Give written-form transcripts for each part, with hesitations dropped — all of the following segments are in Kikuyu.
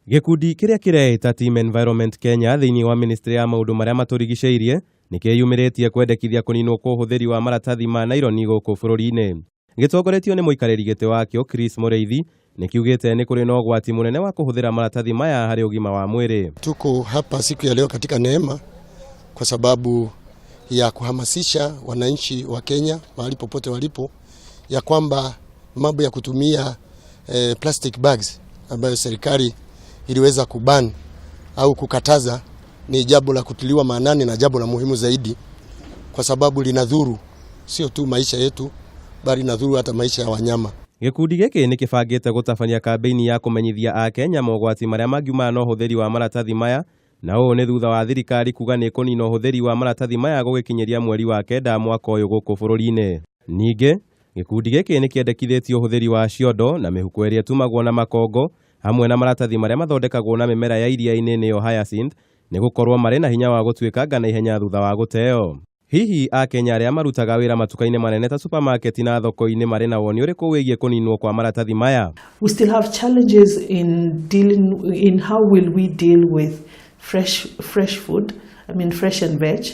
Gĩkundi kĩrĩa kĩreĩta Team Environment Kenya thĩinĩ wa ministry ya maũndũ marĩa matũrigicĩirie nĩ kĩyumĩrĩtie kwendekithia kũninwo kwa ũhũthĩri wa maratathi ma naironi gũkũ bũrũri-inĩ. Gĩtongoretio nĩ mũikarĩri gĩtĩ wakĩo Chris Mũrĩithi nĩ kiugĩte nĩ kũrĩ na ũgwati mũnene wa kũhũthĩra maratathi maya harĩ ũgima wa mwĩrĩ. Tuko hapa siku ya leo katika Neema kwa sababu ya kuhamasisha wananchi wa Kenya mahali popote walipo ya kwamba mambo ya kutumia plastic bags ambayo serikali iliweza kuban au kukataza ni jambo la kutiliwa maanani na jambo la muhimu zaidi, kwa sababu linadhuru sio tu maisha yetu bali linadhuru hata maisha ya wanyama. Gĩkundi gĩkĩ nĩ kĩbangĩte gũtabania kambĩini ya kũmenyithia Akenya mogwati marĩa mangiumana na ũhũthĩri wa maratathi maya, na ũũ nĩ thutha wa thirikari kuga nĩ ĩkũnina ũhũthĩri wa maratathi maya gũgĩkinyĩria mweri wa 9 mwaka ũyũ gũkũ bũrũri-inĩ. Ningĩ gĩkundi gĩkĩ nĩ kĩendekithĩtie ũhũthĩri wa ciondo na mĩhuko ĩrĩa ĩtumagwo na makongo hamwe na maratathi marĩa mathondekagwo na mĩmera ya iria-inĩ nĩyo hyacinth, nĩ gũkorwo marĩ na hinya wa gũtuĩkanga na ihenya thutha wa gũteo. Hihi Akenya arĩa marutaga wĩra matuka-inĩ manene ta supermarket na thoko-inĩ marĩ na woni ũrĩkũ wĩgiĩ kũninwo kwa maratathi maya? We still have challenges in dealing in how will we deal with fresh food, I mean fresh and veg,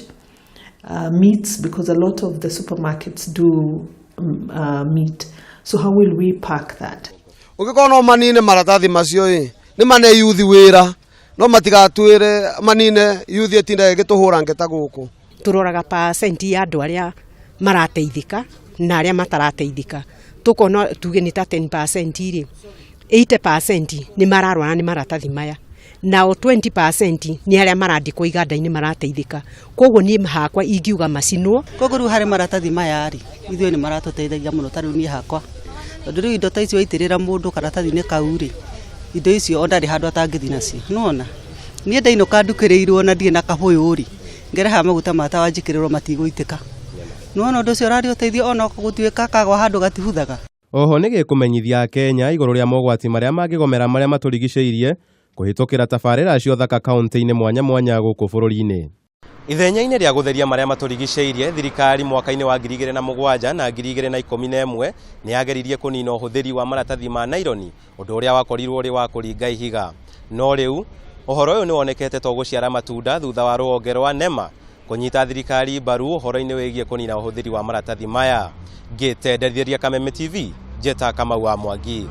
meats, because a lot of the supermarkets do meat. So how will we pack that? Ũngĩkorwo no manine maratathi macio ĩ nĩ mane yuthi wĩra no matigatwĩre manine yuthi ĩtinda ĩgĩtũhũra ngeta gũkũ. Turoraga percent ya andũ arĩa marateithĩka na arĩa matarateithĩka, tukona tuge nĩ ta 10% rĩ, 80% nĩ mararwara nĩ maratathi maya, nao 20% nĩ arĩa marandĩkwo iganda-inĩ marateithĩka. Koguo niĩ hakwa ingiuga macinwo. Koguo rĩu harĩ maratathi maya rĩ, ithuĩ nĩ maratũteithagia mũno, ta rĩu niĩ hakwa, tondũ rĩu indo ta icio waitĩrĩra mũndũ karatathi-inĩ kau rĩ, indo icio ona ndarĩ handũ atangĩthiĩ nacio. Nĩwona niĩ ndainũka ndukĩrĩirwo na ndirĩ na kabũyũ rĩ, ngerehaga maguta ma tawa njĩkĩrĩrwo matigũitĩka. Nĩwona ũndũ ũcio ũrarĩ ũteithio ona gũtuĩka kagwa handũ gatibuthaga. Oho nĩ gĩkũmenyithia Akenya igũrũ rĩa mogwati marĩa mangĩgomera marĩa matũrigicĩirie kũhĩtũkĩra tabarĩra cia ũthaka kaunti-inĩ mwanya mwanya gũkũ bũrũri-inĩ. Ithenya-inĩ rĩa gũtheria marĩa matũrigicĩirie, thirikari mwaka-inĩ wa 2007 na 2011 nĩ yageririe kũnina ũhũthĩri wa maratathi ma naironi, ũndũ ũrĩa wakorirwo ũrĩ wa kũringa ihiga. No rĩu ũhoro ũyũ nĩ wonekete to gũciara matunda thutha wa rũhonge rwa NEMA kũnyita thirikari mbaru ũhoro-inĩ wĩgiĩ kũnina ũhũthĩri wa maratathi maya. Ngĩtenderithĩria Kameme TV, Njeta Kamau wa Mwangi.